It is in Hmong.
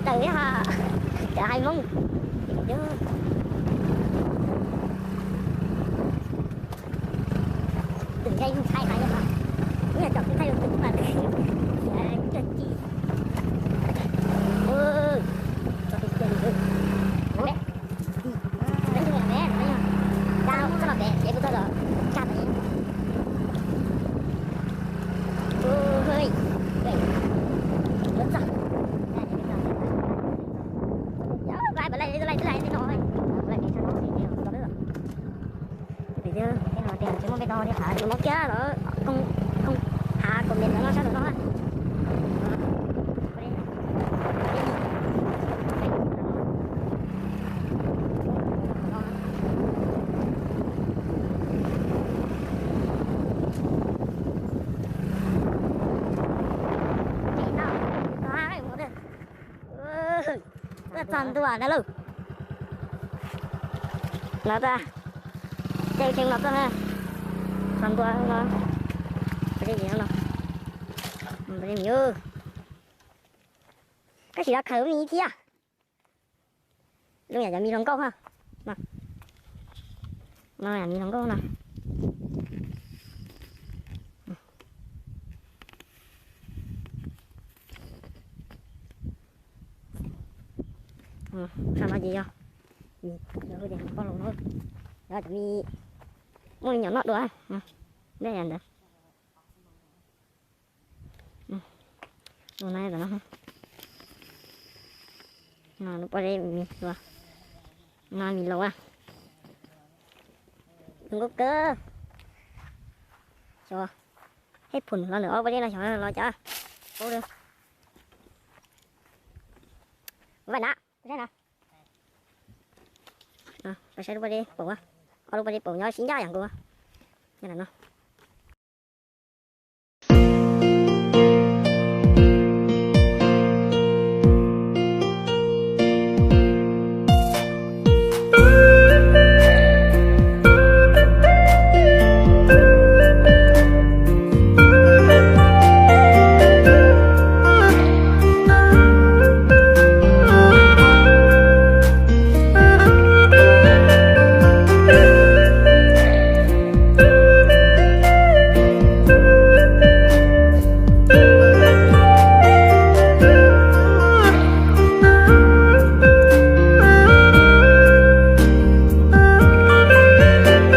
Cov hais Hmoob, tus ntshai ntshai hais, ib yam cov ntshai tus mas, ua, Pem no tias tsis muaj peb tog thiab, hav, tus no kiag los hav comment ntawm no sab ntawm no. Tuaj txog ntua ntawd lauj. No tas, caij tsheb no tuaj na, txog ntua no, no, koj sim los khaws me thiab. Lub yam cov me hluas nkauj, no yam me hluas nkauj no. Qhov no ces yog, yog tias poj laus no, yog cov me, muaj me nyuam noj dua, nej yam ntawd. No, no, lub pob zeb me, no me laus, zoo nkauj kawg. Xyov, hej phum los ntawm ob pob zeb no xyov los cas. Vaj na, pob zeb na. Saib lub pob zeb paum, ob lub pob zeb paum nyob sib ncaj yam nkaus.